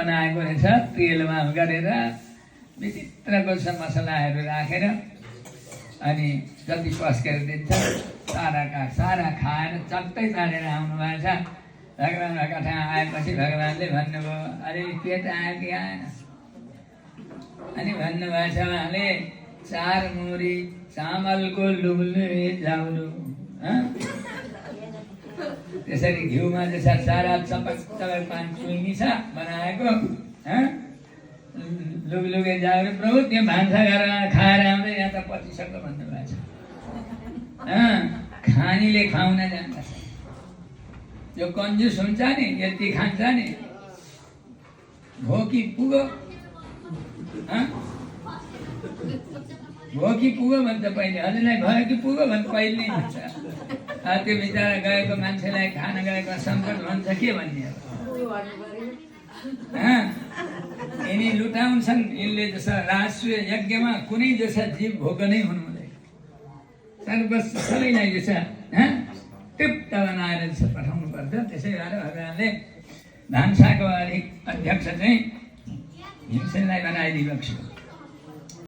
बनाएको रहेछ तेलमा गरेर विचित्रको मसलाहरू राखेर अनि जति पस्केर दिन्छ सारा खाएर चट्टै पारेर आउनुभएको छ। भगवान्को कथा आएपछि भगवान्ले भन्नुभयो अरे पेट आयो कि आएन अनि भन्नुभएको छ उहाँले 4 मुरी चामलको लुग्ले जाउनु त्यसरी घिउमा जसा सारा चपक चपक पानी चुइनी छ बनाएको लुगलुगे जाउनु प्रभु त्यो भान्सा गरेर खाएर आउँदै यहाँ त पचिसक्यो भन्नुभएको छ। खानीले खुवाउन जान्दछ, जो कन्जुस हुन्छ नि यति खान्छ नि भोकी पुगो भन्छ पहिले, हजुरलाई भयो कि पुगो भन्छ पहिले नै भन्छ। त्यो बिचरा गएको मान्छेलाई खान गएको सङ्कट भन्छ के भन्ने अब यिनी लुटाउँछन्। यिनले जसा राष्ट्रिय यज्ञमा कुनै जसा जीव भोग नै हुनु हुँदैन, सर्वस्व सबैलाई जसा तृप्त बनाएर जसा पठाउनु पर्छ। त्यसै गरेर भगवान्ले भान्साको अध्यक्ष चाहिँ हिंसनलाई बनाइदिएको छ।